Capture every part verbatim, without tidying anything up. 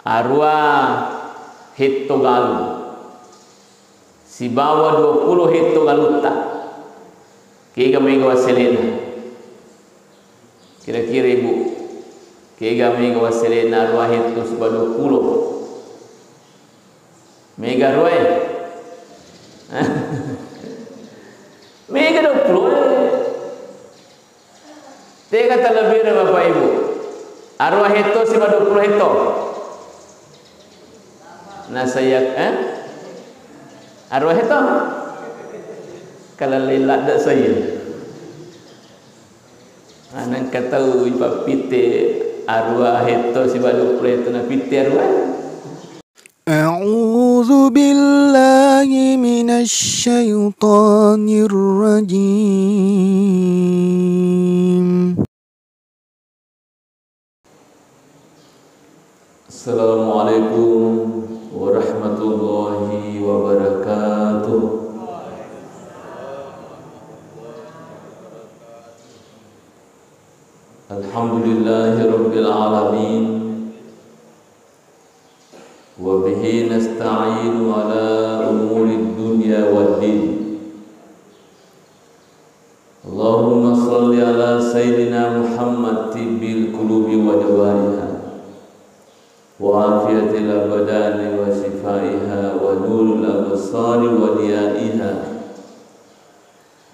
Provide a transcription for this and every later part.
Arua hetto galung sibawa dua pulo hetto galutta. Kega mega wassele'na? Kira-kira, Ibu, kega mega wassele'na arua hetto sibawa dua pulo? Mega arua e? Mega dua pulo e. Tega talebbi'na, Bapak Ibu? Arua hetto sibawa dua pulo hetto. Nasaya, eh? Arua hetto? Kalallei ladde' saya. Anengka tau ipappitte arua hetto sibawa dua pulo hetto napitte arua. أعوذ بالله من الشيطان الرجيم. السلام عليكم ورحمة الله وبركاته. الحمد لله رب العالمين. وبه نستعين على أمور الدنيا والدين. اللهم صل على سيدنا محمد طب القلوب ودوائها، وعافية الأبدان وشفائها، ونور الأبصار وضيائها،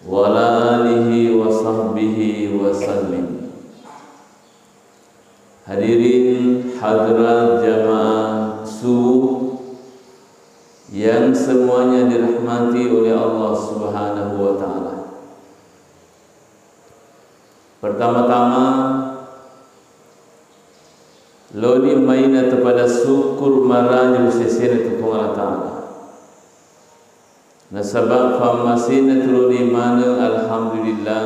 وعلى آله وصحبه وسلم. Hadirin hadirat jamaah subuh yang semuanya dirahmati oleh Allah Subhanahu wa Ta'ala. Pertama-tama, loni maina tapada syukur maraja sesena tu Puang Allah Ta'ala. Nasaba fammasena tuloni maneng, alhamdulillah,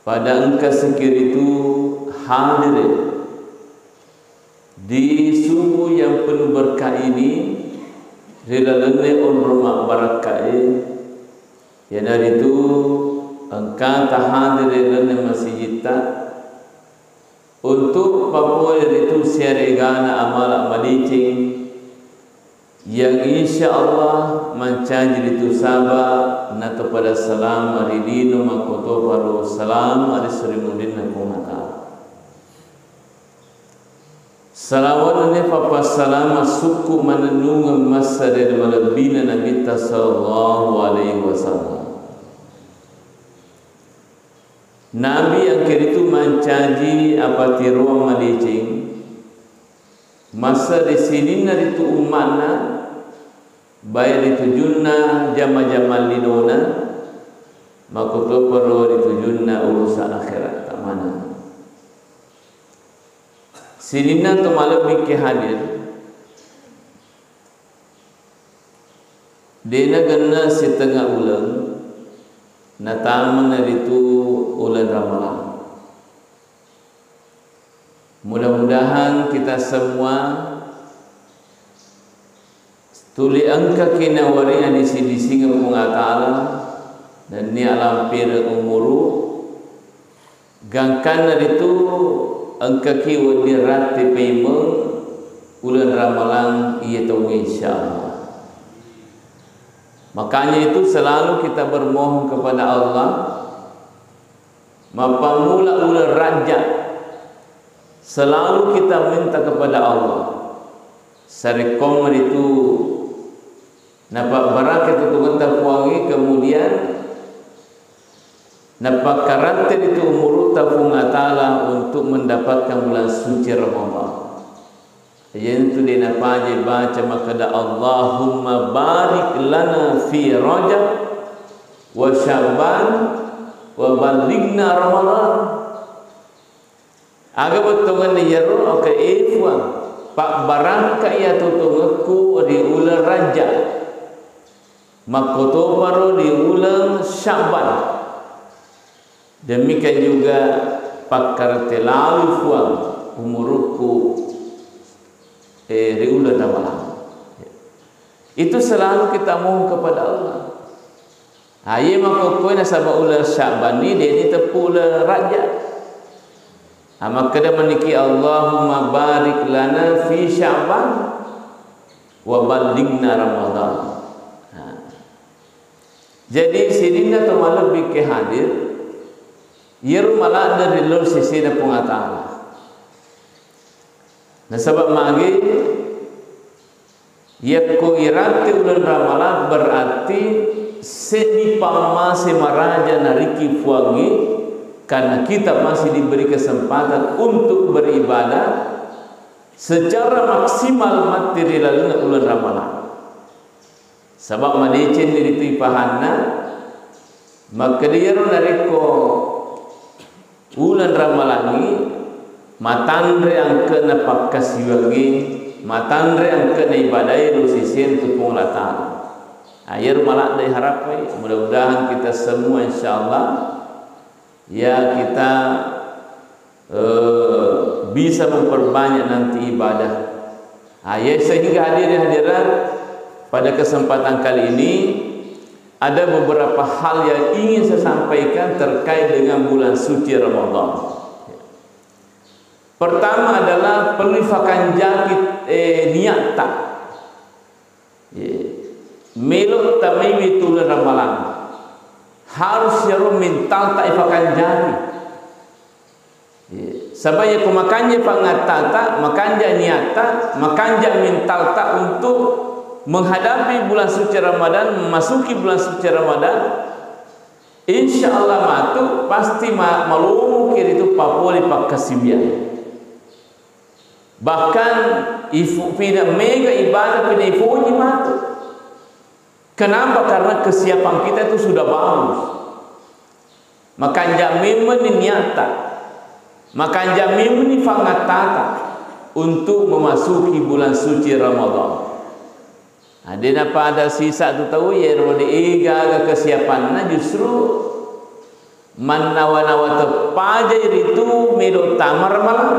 pada engka sikiritu hadire di subuh yang penuh berkah ini, ri lalenna onrong mabbarakkae, iyanaritu engka tahadire lalenna masijitta, untuk papole ritu siaregana amala madeceng, yang insya Allah mancaji ritu saba natopada salama ri lino makkotoparo salama ri surimunrinna Puang Allah Ta'ala. Salawat nennia papassalama sukku manennungeng massa ri malebbina Nabitta sallallahu alaihi wasallam. Nabi engka ritu mancaji apatiroang madeceng massa ri sininna ritu umma'na, baik ri tujunna jama-jamang linona, makkotoparo ri tujunna urusan akheratta maneng. Sininna to malebbi ke hadir, de nagenna sitengnga uleng, natamana ritu uleng Ramalang. Mudah-mudahan kita semua tuli engkaki nawaring adisi-disingeng Puang Allah Ta'ala, nennia lampireng umuru, gangkanna ritu engkaki wedding ratti paimeng uleng Ramalang iya tau, insya Allah. Makanya itu selalu kita bermohon kepada Allah, mappammula uleng Rajab, selalu kita minta kepada Allah. Sarekkoang ritu napabbaraka tutungetta Puangnge, kemudian napakkarante ritu umurutta Puang Allah Ta'ala untuk mendapatkan bulan suci Ramadan. Iyanatu de napaja baca makkeda, "Allahumma barik lana fi Rajab wa Sya'ban wa ballighna Ramadan." Aga bettuangenna iyaro, oke, e Puang, pabbarakkai atuo tongekku ri uleng Rajab. Makkotoparo ri uleng Sya'ban. Demikian juga pakkarante lalui Puang umurukku, eh, ri uleng Ramalang. Itu selalu kita mohon kepada Allah. Aye makkokkoe nasaba uleng Sya'ban ni, de ni teppu uleng Rajab. Ah, makkeda maniki, "Allahumma barik lana fi Sya'ban wa ballighna Ramadan." Nah. Jadi, sininna to malebbi ke hadir, iyaro maladde ri laleng sesena Puang Allah Ta'ala. Nasaba magi, yakko iratti uleng Ramalang, berarti seddi pammase maraja nariki Puangnge, karena kita masih diberi kesempatan untuk beribadah secara maksimal matti ri laleng uleng Ramalang. Sabab madecenni ritu ipahanna, makkeda iyaro narekko uleng Ramalangngi, matanre angke'na pakkasiwiangnge, matanre angke'na ibadae ro sisieng tu Puang Allah Ta'ala. Nah, iyaro maladde harapai, mudah-mudahan kita semua, insyaallah, ya, kita, eh, bisa memperbanyak nanti ibadah. Ah, ya, sehingga hadirin hadirat, pada kesempatan kali ini ada beberapa hal yang ingin saya sampaikan terkait dengan bulan suci Ramadan. Pertama adalah perlu ifakanjaki, eh, niatta. Ye. Melo tamaiwi tu uleng Ramalang. Harus iyaro mentalta ifakanjaki. Ye. Saba yakko makanja pangattata, makanja niatta, makanja mentalta untuk menghadapi bulan suci Ramadan, memasuki bulan suci Ramadan, insya Allah matu pasti ma-, malomoki ritu papole pakkasiwiang. Bahkan ifu-, pina-, mega ibadah pina ifoji matu. Kenapa? Karena kesiapan kita itu sudah bagus. Makanja memeng ni niatta. Makanja memeng ni fangattata untuk memasuki bulan suci Ramadan. Nah, de napada sisa tu tau, iyaro de gaga kesiapanna, justru mannawa-nawa teppajai ritu melo tama Ramalang.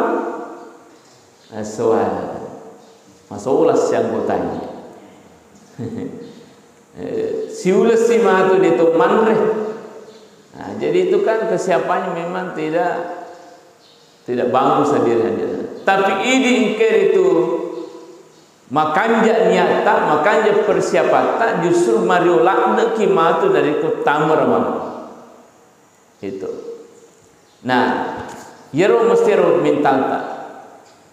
Esso, masola si anggotanna. Eh, siulessi matu de to manre. Nah, jadi itu kan kesiapannya memang tidak, tidak bagus hadir-hadir. Tapi idi engke itu makanja niatta, makanja persiapatta, justru mario ladde'ki matu narekko tama Ramalang. Itu. Nah, iyaro mesti ro mentalta.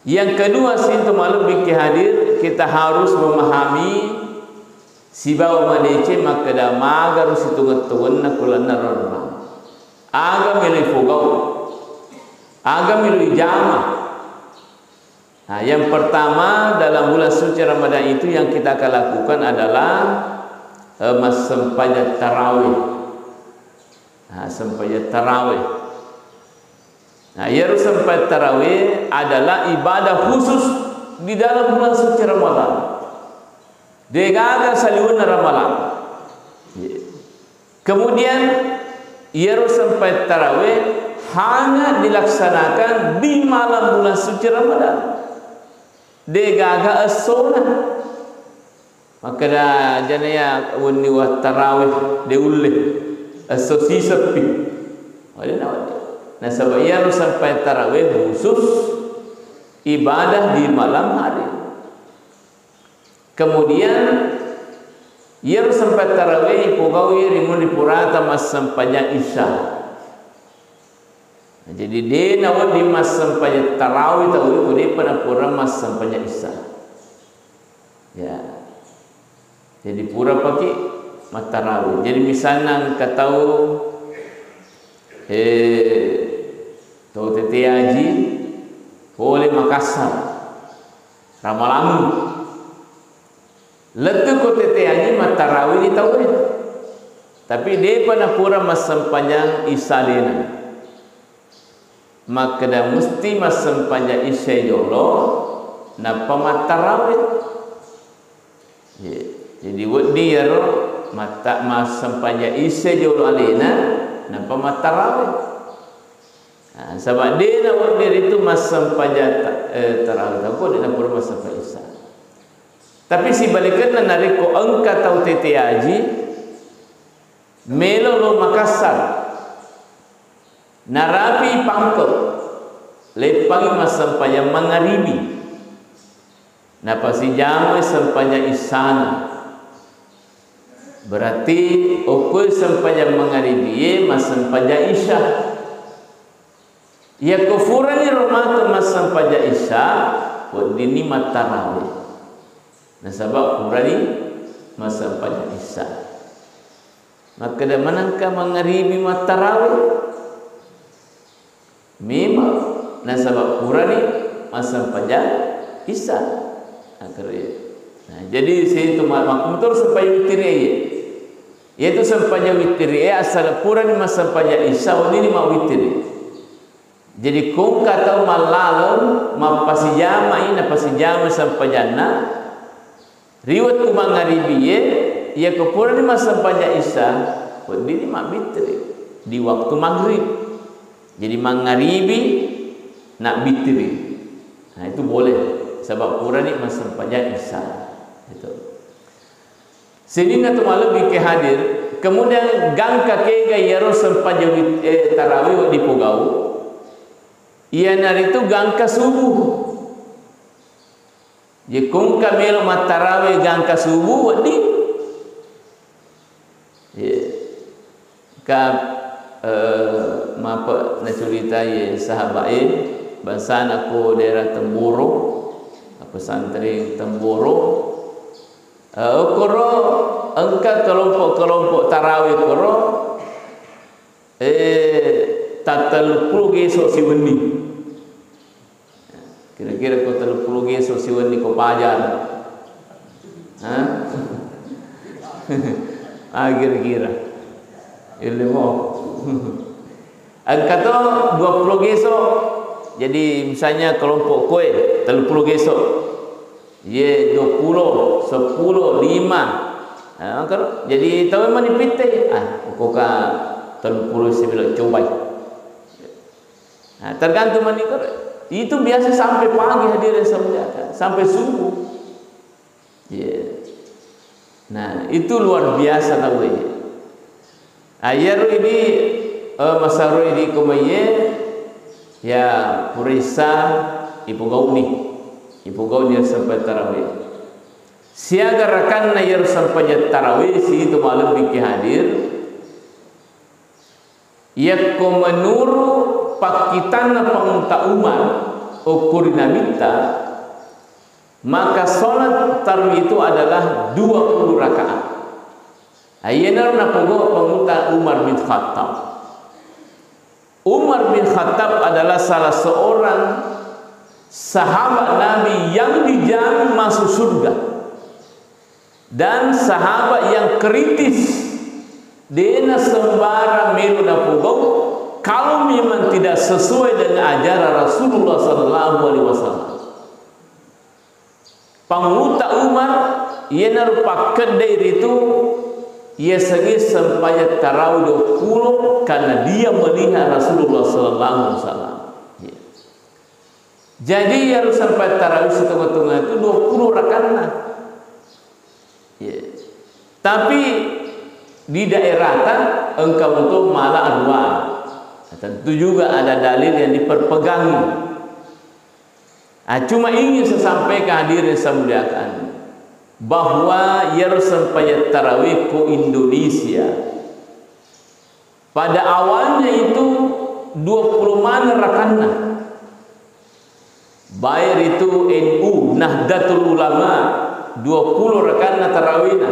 Yang kedua, sininna to malebbi ke hadir, kita harus memahami sibawa madeceng makkeda maga ro situngeng-tungenna kulanna Ramalang. Aga melo ipogau? Aga melo ijama? Nah, yang pertama, dalam bulan suci Ramadan itu yang kita akan lakukan adalah, eh, massempajang tarawih. Nah, sempajang tarawih. Nah, iyaro sempajang tarawih adalah ibadah khusus di dalam bulan suci Ramadan. Degaga saliwenna Ramalang. Kemudian, iyaro sempajang tarawih hanya dilaksanakan di malam bulan suci Ramadan. Degaga essona. Makkeda jana iya wenni wattarawih de ulle. Esso siseppi. Wale na wale. Nasaba iyaro sempajang tarawih khusus ibadah di malam hari. Kemudian, iyaro sempajang tarawih ipogaui ri munri purata massempajang Isya. Jadi, de nawedding massempajang tarawih tau ko depa napura massempajang Isya. Ya. Jadi, pura paki mattarawih. Jadi, misalna engka tau, eh, tau tette aji, pole Makassar. Ramalangngi. Lettu ko tette aji mattarawih ni tauwe. Tapi depa napura massempajang Isya alena. Makkeda musti massempajang Isya jolo, nappa mattarawih. Ye, jadi wedding iyaro matta-, massempajang Isya jolo alena, nappa mattarawih. Nah, saba de nawedding ritu massempajang ta-, eh, tarawih, ko de napura massempajang Isya. Tapi sibalikenna, narekko engka tau tette aji, melo lo Makassar, narapi Pangkep, Leppangi massempajang mangaribi. Napasijamai sempajang isana. Berarti okko sempajang mangaribie massempajang isya. Iyako purani ro matu massempajang isya, weddinni mattarawe. Nasaba purani massempajang isya. Makkeda manengka mangaribi mattarawe? Memang, nasaba purani massempajang isya. Nah, jadi situ ma-, makkumoto sempajang witiri e. Iyatu sempajang witiri e, asal purani massempajang isya, weddinni mawitiri. Jadi, ko engka tau mallaleng, mappasijamai, napasijama sempajanna, ri wettu mangaribie, iyako purani massempajang isya, weddinni mabbittiri di waktu maghrib. Jadi, mangaribi nabbittiri. Nah, itu boleh, sebab purani massempajang isya. Itu. Sininna tu malebbi ke hadir, kemudian gangka kega iyaro sempajang wit-, eh, tarawih dipogau, iyanaritu gangka subuh. Jekko engka melo mattarawe gangka subuh, wedding. Ye. Ka, eh, mapa nacuritai sahabat e, bangsana ko daerah Temboro, pesantren Temboro. Eh, koro engka kelompok-kelompok tarawih koro, eh, tattellu pulo geso siwenni. Kira-kira ko tellu pulo geso siwenni ko pajar. Hah? Ah, kira-kira. Ilmu. Engka to dua pulo geso. Jadi misalnya kelompok koe tellu pulo geso. Ye dua pulo, seppulo, lima. Ah, karo-, jadi tau mani pitte. Ah, pokoknya tellu pulo sebelum cobai. Nah, tergantung mani koro. Itu biasa sampai pagi hadirin saya muliakan, sampai subuh. Iya. Nah, itu luar biasa tau e. Ayaro ini, eh, masaro ini komaye, ya, purisa ipugauni. Ipugauni sampai tarawih. Siaga rakanna iyaro sempajang tarawih situ malebbi ki hadir. Yakko menuru pakkitanna Panguta Umar, okko ri Nabitta, maka salat tarawih itu adalah dua puluh rakaat. Ayenaro napogau Panguta Umar bin Khattab. Umar bin Khattab adalah salah seorang sahabat Nabi yang dijamin masuk surga. Dan sahabat yang kritis, dena sembarang melo napogau kalau memang tidak sesuai dengan ajaran Rasulullah sallallahu alaihi wasallam. Panguta Umar, iyanaro pakkeddai ritu, yasengnge sempajang tarawih dua puluh karena dia melihat Rasulullah sallallahu alaihi wasallam. Jadi, iyaro sempajang tarawih sitonga-tonga itu dua puluh rakanna. Iya. Tapi di daerata engka untuk mala arwah. Tentu juga ada dalil yang diperpegangi. Ah, cuma ingin saya sampaikan hadirin saya muliakan bahwa iyaro sempajang tarawih ko Indonesia pada awalnya itu dua puluh maneng rakanna. Baik itu N U, Nahdlatul Ulama, dua puluh rakanna tarawihna.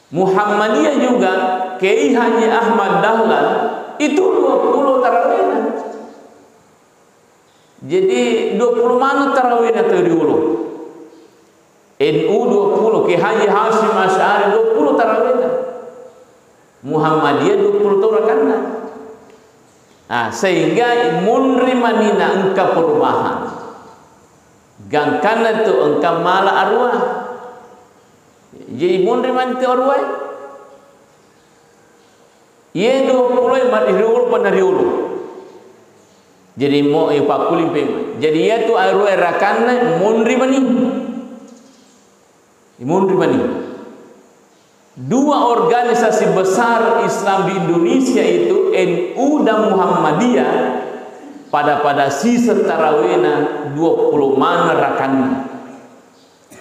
Muhammadiyah juga, Kiai Haji Ahmad Dahlan, itu dua puluh tarawihna. Jadi, dua puluh maneng tarawihna tu riolo. N U dua puluh, Kiai Haji Hasyim Asy'ari dua puluh tarawihna. Muhammadiyah dua puluh to rakanna. Ah, sehingga munri manina engka perubahan. Gangkanna tu engka mala arwah. Jadi munri mani tu arwah. Iye dua puluh e mari riolo pa nariolo. Jadi mo, eh, pakkuling pema. Jadi iyatu arwah rakanna munri mani. Munri mani. Dua organisasi besar Islam di Indonesia itu N U dan Muhammadiyah Pada-pada siseng tarawihna dua puluh maneng rakanna.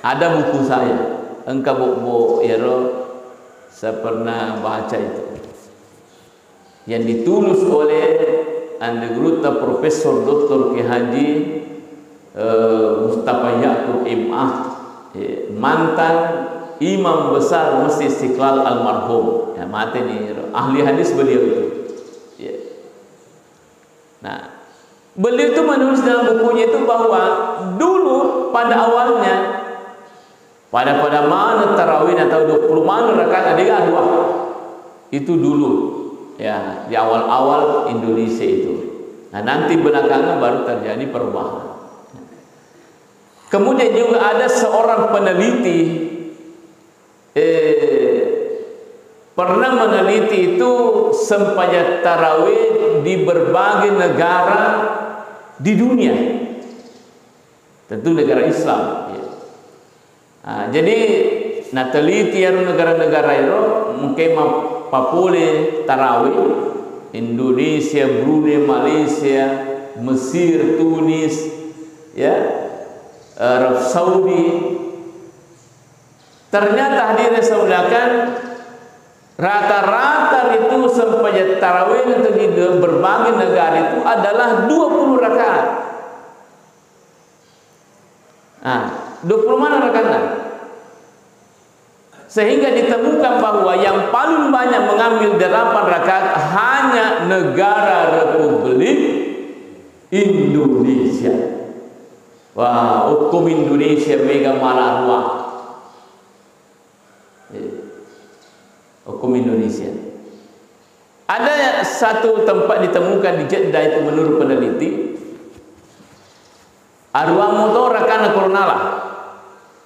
Ada buku saya, engka bobbo iyaro, saya pernah baca itu. Yang ditulis oleh Ande Gurutta Profesor Doktor Kiai Haji, eh, Mustafa Yakub M A, eh, mantan Imam Besar Masjid Istiqlal almarhum. Ya, mate ni, ahli hadis beliau itu. Ya. Nah, beliau itu menulis dalam bukunya itu bahwa dulu pada awalnya, pada-pada maneng tarawihna atau dua puluh maneng rakaat, de' gaga arua. Itu dulu, ya, di awal-awal Indonesia itu. Nah, nanti belakangan baru terjadi perubahan. Kemudian juga ada seorang peneliti, eh, pernah meneliti itu sempajang tarawih di berbagai negara di dunia. Tentu negara Islam, ya. Ah, jadi, nateliti iyaro negara-negara ero, mungkin ma-, papole tarawih, Indonesia, Brunei, Malaysia, Mesir, Tunis, ya, Arab Saudi. Ternyata, hadirin saya muliakan, rata-rata itu sempajang tarawih itu di berbagai negara itu adalah dua puluh rakaat. Nah, dua puluh maneng rakaat. Sehingga ditemukan bahwa yang paling banyak mengambil delapan rakaat hanya negara Republik Indonesia. Wah, hukum Indonesia mega mala arua. Eh, hukum Indonesia. Ada satu tempat ditemukan di Jeddah itu, menurut peneliti, arua moto rakaat koro nala.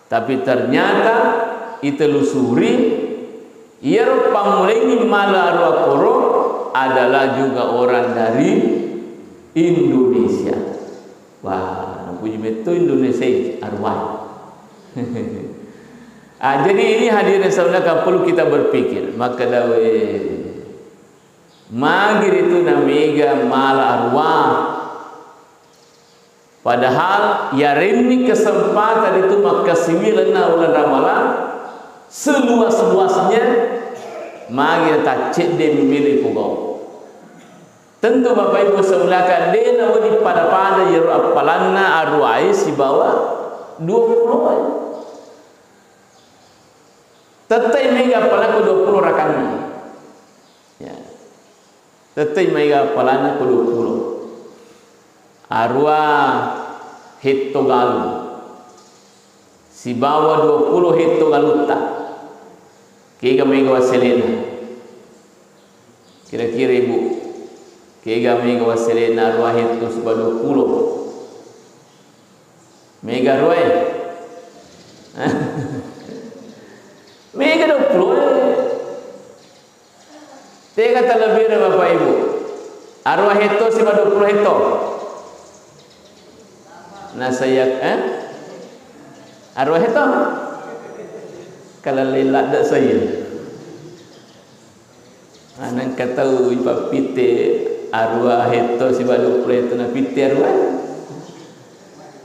Tapi ternyata itelusuri, iyaro pammulaini mala arua koro adalah juga orang dari Indonesia. Wah, napuji metto Indonesia arua. Ah, jadi ini, hadirin saudara, perlu kita berpikir. Maka dawe, magi ritu na mega mala arua. Padahal yarenni kesempatan itu makkasiwilenna uleng Ramalang seluas-luasnya, magi taccedde mimilih pugau. Tentu Bapak Ibu semuliakan, de' nawedding pada-pada iyaro appalanna aruwae sibawa dua puluh e. Tettai mega appalanna ko dua puluh rakanna. Ya. Tettai mega appalanna ko dua puluh. Arua hetto galung. Sibawa dua puluh hetto galutta. Kega mega wasselena? Kira-kira, Ibu, kega mega wasselena arua hetto sibawa dua puluh? Mega arua e? Mega dua puluh e. Tega talebbi'na, Bapak Ibu? Arua hetto sibawa dua puluh hetto. Nasaya, eh? Arua hetto? Kalallei ladde' saya. Anengka tau ipappitte arua hetto sibawa dua puluh hetto napitte arua.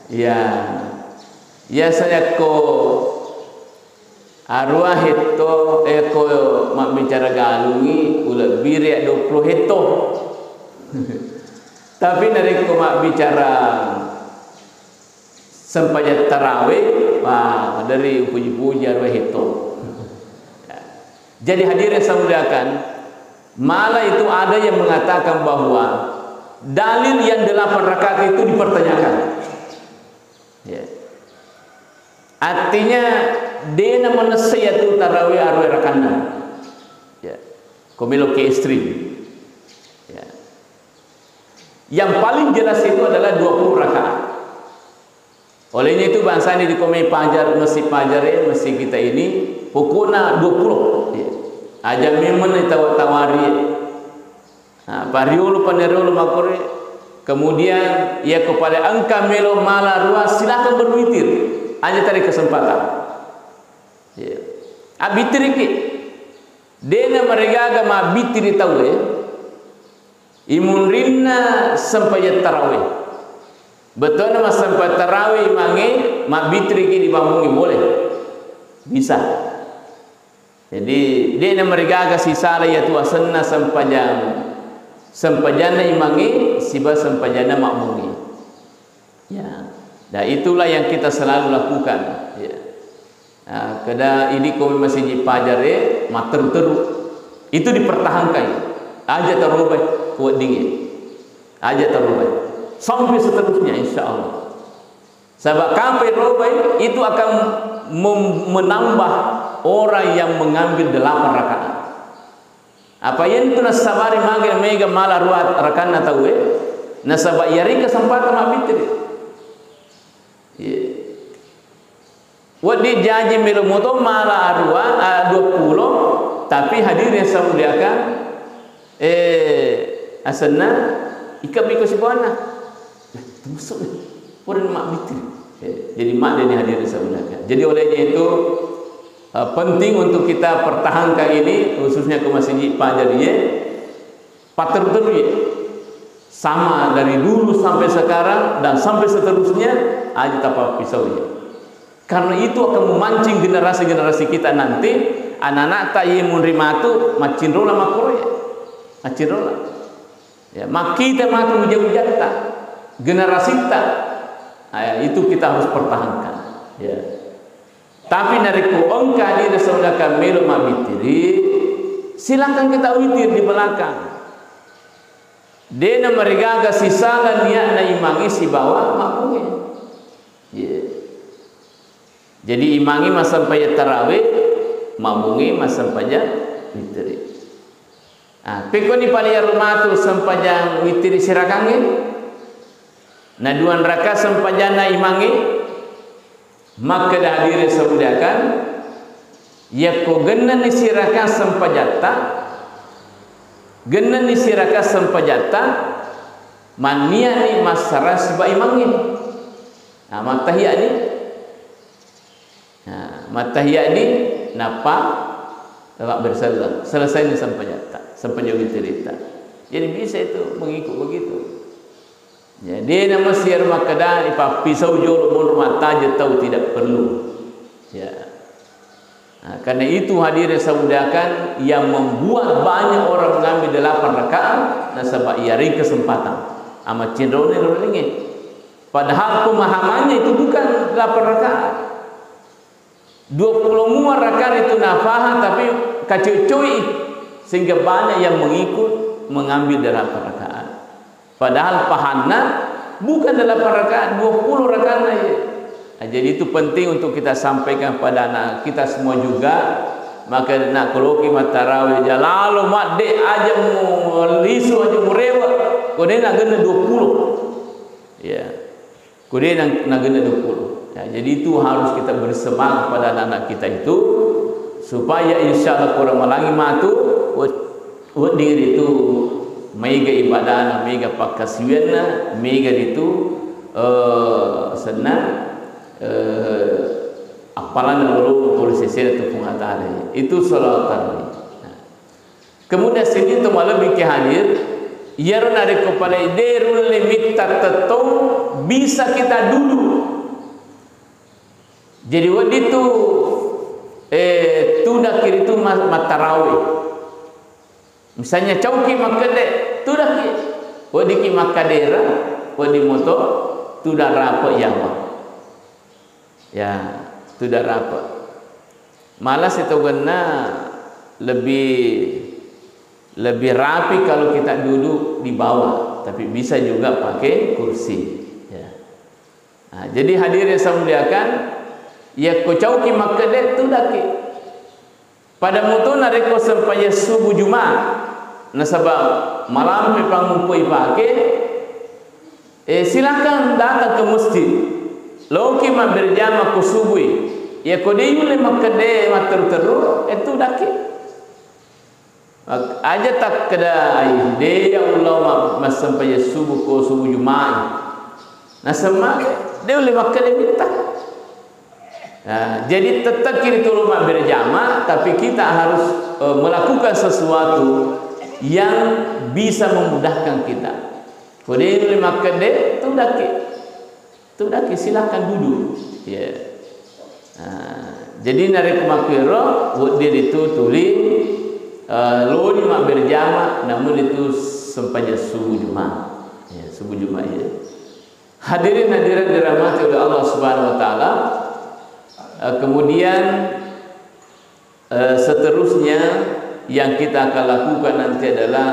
Ya. Ya, saya ko arua hetto, eh, ko mabbicara galungngi, ulebbiri dua puluh hetto. Tapi narekko mabbicara sempajang tarawih, wah, maderri upuji-puji arua hetto. Jadi hadirin saya muliakan, malah itu ada yang mengatakan bahwa dalil yang delapan rakaat itu dipertanyakan. Ya. Artinya, de'na manessai iyatu tarawih arua rakanna. Ya. Ko meloki ekstrim. Ya. Yang paling jelas itu adalah dua puluh rakaat. Olehnya itu, bangsani di komai Pajar, Masjid Pajar ya, masjid kita ini, pokoknya dua puluh. Ya. Aja memang ditawa-tawari. Nah, pariolo, paneriolo makkoro. Kemudian, iya ko pale engka melo mala arua, silakan berwitir. Aja cari kesempatan. Ya. Abbitiriki. De'na maregaga mabbittiri tauwe. Imunrinna sempajang tarawih. Bettuanna massempajang tarawih imangnge, mabbitiriki di mabungi, boleh. Bisa. Jadi, de'na marigaga sisala iyatu asenna sempajang, sempajanna imangnge siba sempajanna mabungi. Ya. Dan itulah yang kita selalu lakukan. Ya. Ah, kada idi ko masigi pajare, matteru-teru. Itu dipertahankan. Aja tarobai weddingnge. Aja tarobai. Sampai seterusnya, insya Allah. Sebab kapai robai, itu akan mem-, menambah orang yang mengambil delapan rakaat. Apa yentu nassabari mage mega mala rua rakanna tauwe, nasaba iyari kesempatan mabbitiri. Iya. Wedding jaji melo moto mala arua, ah, dua puluh, tapi hadirin yang saya muliakan, eh, asenna, ikam iko sibawanna. Termasuk nih, orang mak bitir. Eh, jadi mak dia nih hadirin yang saya muliakan. Jadi olehnya itu, eh, penting untuk kita pertahankan ini, khususnya ke masjid Pak Jariye, Patteru-teru ya. Sama dari dulu sampai sekarang dan sampai seterusnya, aja tapappisau ya. Karena itu akan memancing generasi-generasi kita nanti, anak-anak ta ye munri matu, maccinrola makkoro ya. Maccinrola. Ya, makkita matu uja-ujatta, generasita. Ah, ya, itu kita harus pertahankan. Ya. Tapi narekko engka diri saudara melo mabbitiri, silakan kita witir di belakang. Dena marigaga sisala niatna imangi sibawa makmungi. Iya. Jadi imangi massempajang tarawih, makmungi massempajang witiri. Ah, pekkoni pale iyaro matu sempajang witiri sirakangnge? Na duanraka sempajanna imangnge? Makkeda hadirin samuliakan, yakko gennani sirakang sempajatta, gennani sirakang sempajatta, manniani massarang siba imangnge. Nah, mattahiyani. Nah, mattahiyani, nappa, Bapak berselleng. Selesai ni sempajatta, sempajang witiritta. Jadi bisa itu mengikut begitu. Ya, dena mesti ero makkeda, ipappisau jolo monro mattajeng tau, tidak perlu. Ya. Nah, karena itu hadirin saya muliakan, yang membuat banyak orang mengambil delapan rakaat, nasaba iyareng kesempatan. Amaccinroni rolinge. Padahal pemahamannya itu bukan delapan rakaat. Dua puluh mua rakaat itu nafahang, tapi kacoi-coi, sehingga banyak yang mengikut mengambil delapan rakaat. Padahal pahanna bukan delapan rakaat, dua puluh rakaat aja. Nah, jadi itu penting untuk kita sampaikan pada anak kita semua juga. Maka nak koloki mattarawe jalalo madde aja mu lisu aja murewa. Kode nak genne dua puluh. Ya. Kode nang-, nagena dua puluh. Ya, jadi itu harus kita bersemangat pada anak-anak kita itu, supaya insya Allah kurang malangi matu, wed-, wedding itu mega ibadahna, mega pakkasiwianna, mega itu, eh, senna, eh, appalanna lolo polisi sera tu Puang Allah. Itu salawat tarawih. Nah. Kemudian sininna to malebbi ki hadir, iyaro narekko pale de rulle mitta tettong, bisa kita duduk. Jadi wedding tu, eh, tudakki ritu ma-, mattarawe. Misalnya cauki makkede, tudakki. Weddingki makkadera, wedding moto, tudak rape yawa. Ya, tudak rape. Malah sitogenna lebih, lebih rapi kalau kita duduk di bawah, tapi bisa juga pakai kursi. Ya. Nah, jadi hadirin yang saya muliakan, yakko cauki makkede, tudakki. Pada muto narekko sempajang subuh Jumat, nasaba malampe pangumpoi pake, eh, silakan datang ke masjid. Loki mabberjama ko subui. Yakko de yulle makkede matteru-teru, eh, tudakki. Mak-, aja takkeda, "Ai, de ya Allah ma-, massempajang subuh ko subuh Jumat." Nasemma, de ulle makkede mitta. Nah, jadi tetap kiri tulu mabbere jama, tapi kita harus, eh, melakukan sesuatu yang bisa memudahkan kita. Ko de' nulle makkedde, tudakki. Tudakki, silakan duduk. Ya. Nah, jadi narekko makkuero, wedding ritu tuli, eh, loni mabberjama, namun itu sempajang subuh Jumat. Ya, subuh Jumat, ya. Hadirin hadirat dirahmati oleh Allah Subhanahu wa Ta'ala, eh, kemudian Eh, seterusnya yang kita akan lakukan nanti adalah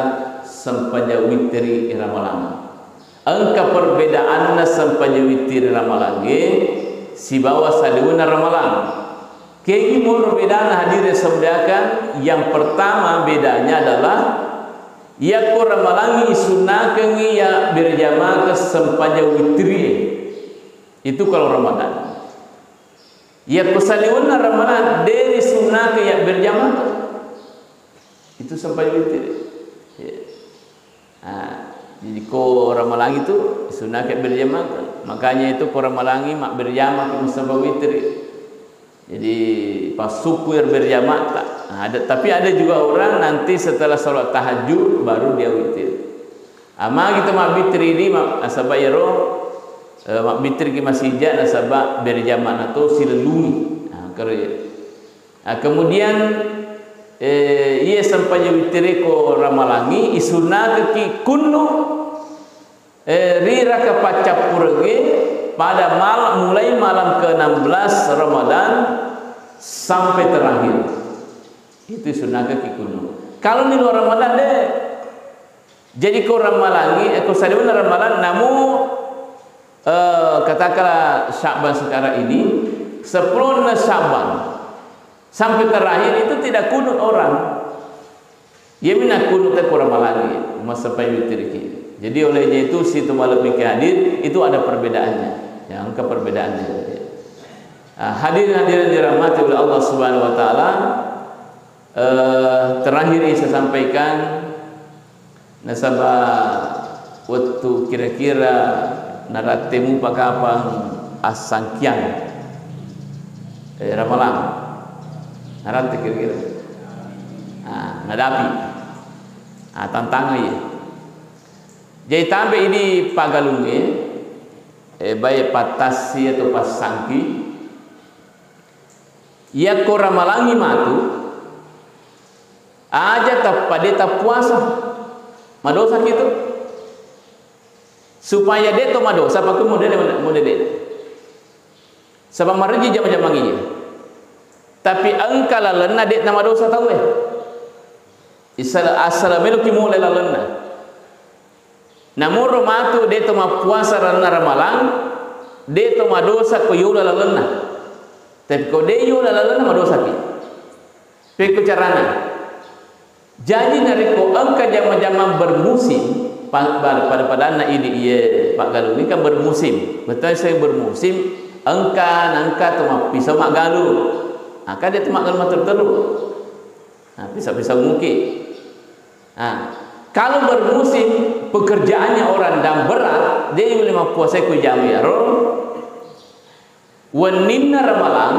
sempajang witri ramalang. Engka perbedaanna sempajang witri ramalangnge sibawa saliwenna ramalang. Kegi moro bedana hadirin semuliakan? Yang pertama bedanya adalah yakko ramalangngi isunnakengngi ya berjamaah sempajang witri. Itu kalau Ramadan. Yakko saliwenna ramalang, de' risunnakeng ya berjamaah. Itu sempajang witri. Ya. Ah, jadi ko ramalang itu sunnakeng berjamaah. Makanya itu ko ramalangngi mabberjamaah ke mussempajang witri. Jadi, passukkui berjamaah ta. Nah, ada, tapi ada juga orang nanti setelah sholat tahajud baru dia witir. Ah, magi tu mabbitri di, ma-, nasaba iyaro, eh, mabbitri ki masija nasaba berjamaah na to silellungi. Nah, kero iya. Ah, kemudian, eh, iya sempajang witri ko ramalangngi, isunnakeki kunnu, eh, ri raka paccappurengnge pada mal-, mulai malam ke enam belas Ramadan sampai terakhir. Itu isunnakeki kunnu. Kalau di luar Ramadan, de'. Jadi ko ramalangngi, eh, ko saliwenna ramalang, namu, eh, katakanlah Sya'ban sekarang ini, sepuluhna Sya'ban sampai terakhir itu tidak kunut orang. Iyami nakkunut ko ramalangngi, massempajang witirki. Jadi olehnya itu situ malam miki hadir, itu ada perbedaannya. Ya, engka perbedaannya. Ah, hadirin hadirin dirahmati oleh Allah Subhanahu wa Ta'ala, eh, terakhir yang saya sampaikan, nasaba wettu kira-kira naratte mupa kapang assangkiang, eh, ramalang. Naratte kira-kira. Ah, nadapi. Ah, tantangan iya. Jadi tampe ini pagalungnge, eh, baik pattassi atau passangki, yakko ramalangngi matu, aja tappa de' tappuasa. Madosaki tu. Supaya de' to madosa, pakku modele, modele. Saba marejji jama-jamang iya. Tapi engka lalenna de' namadosa tauwe. Isala-, asala meloki mole lalenna. Namoro matu de' to mappuasa lalenna ramalang, de' to madosa ko yola lalenna. Tapi ko de' yola lalenna, madosaki. Pekko carana. Jaji narekko engka jama-jamang bermusim, pa-, pa-, pada-padanna idi iye paggalung ini kan bermusim. Betul saya bermusim, engka nangka to mappisau maggalung. Nah, kan de' to maggalung matteru-teru. Nah, pisau-pisau muki. Nah, kalau bermusim pekerjaannya orang dan berat, de' nulle mappuasai ko jama iyaro. Wenninna ramalang,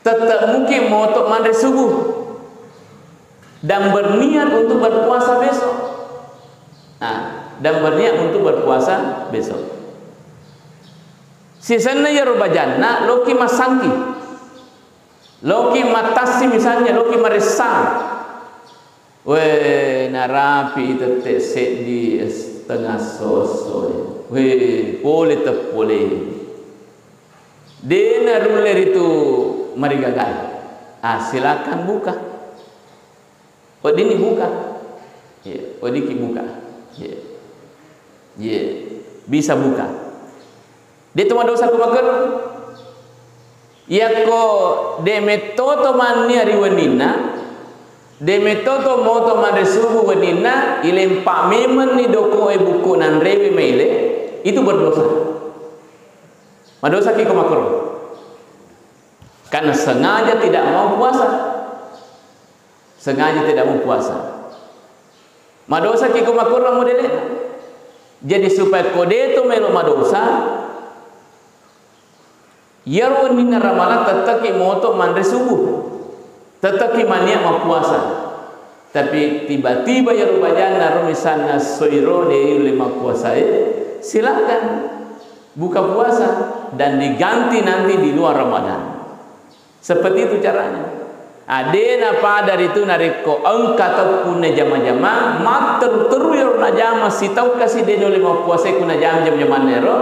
tette' muki moto manre subuh dan berniat untuk berpuasa besok. Nah, dan berniat untuk berpuasa besok. Sisenna iyaro bajanna, loki massangki. Loki mattassi misalnya, loki maressang. We, narapi tette' seddi es-, tengah esso-esso. We, pole teppole. De' narulle ritu marigagai. Ah, silakan buka. Weddinni buka. Iya, weddikki buka. Iya. Iya. Bisa buka. De' to madosa ko makkero. Yakko de' metto to mannia ri wenninna, de' metto to moto manre subuh wenninna, ilempa memenni dokoe bukku nanrewe maile, itu berdosa. Madosaki ko makkero. Karena sengaja tidak mau puasa. Sengaja tidak mau puasa. Madosaki ko makkero modele. Jadi supaya ko de' to melo madosa, iyaro wenninna ramalang tette'ki moto manre subuh. Tette'ki mania mappuasa. Tapi tiba-tiba iyaro bajanna ro misalna soiro de ulle mappuasae, silakan buka puasa dan diganti nanti di luar Ramadan. Seperti itu caranya. Ah, de napada ritu narekko engka tau punna jama-jama, matteru-teru iyaro najama sitaung kasi de nulle mappuasai ku najama jama-jamanna ero.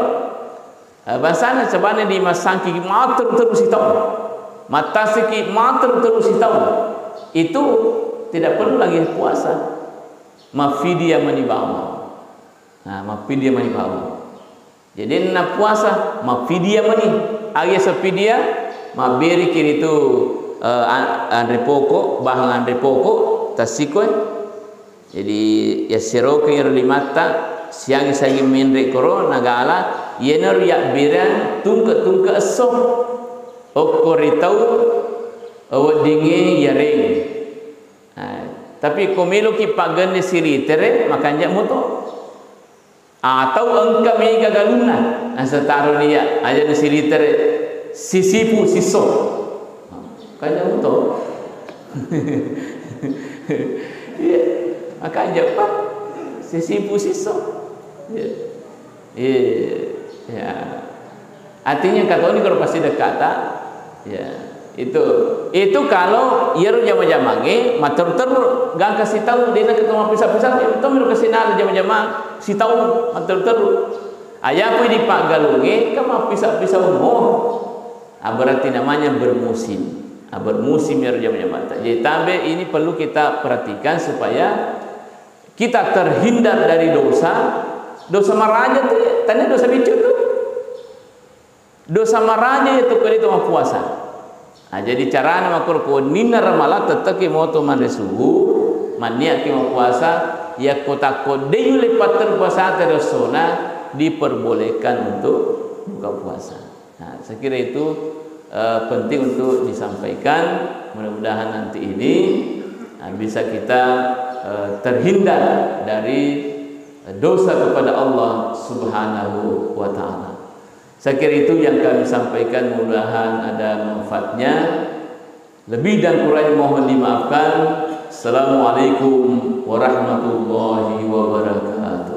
Ah, bangsana sebenarnya di massangki matteru-teru sitaung. Mattassiki matteru-teru sitaung. Itu tidak perlu lagi puasa. Maffidia mani bawang. Nah, maffidia mani bawang. Jadi, na puasa, maffidia mani. Aga yaseng fidia, mabberiki ritu, eh, an-, anre pokok, bahan anre pokok, tassikoe. Jadi, yassirokengi ro limatta, siangi-siangi menre koro, nagala, iyanaro yabberang tungke-tungke esso. Okko ri tau, eh, weddingnge yareng. Nah, tapi ko meloki paggenne siritere, makanja muto. Atau engka mega galunna, nasetaro dia, aja na siritere, sisipu sisso. Kanja muto. Iya, makanja pa, sisipu sisso. Iya. Iya. Ya. Artinya, katoni kalau pasti dekat, tak? Ya. Itu, itu kalau iyaro jama-jamangnge matteru-teru, gangka sitaung, dena ketua mappisa-pisa, itu miro kesinala jama-jamang sitaung matteru-teru. Ayapui di paggalungnge, ka mappisa-pisa umur. Ah, berarti namanya bermusim. Ah, bermusim iyaro jama-jamang. Jadi, tabe ini perlu kita perhatikan supaya kita terhindar dari dosa. Dosa maraja tu, ya, tania dosa biccu tu. Dosa maraja itu ko de to mappuasa. Nah, jadi carana makkoro ko ninna Ramalang tetteki moto manre subuh, manniaki mappuasa, yakko takko de yulle patteru puasata ri essona, diperbolehkan untuk buka puasa. Nah, saya kira itu, eh, penting untuk disampaikan. Mudah-mudahan nanti ini, nah, bisa kita, eh, terhindar dari dosa kepada Allah Subhanahu wa Ta'ala. Saya kira itu yang kami sampaikan, mudah-mudahan ada manfaatnya. Lebih dan kurang mohon dimaafkan. Assalamualaikum warahmatullahi wabarakatuh.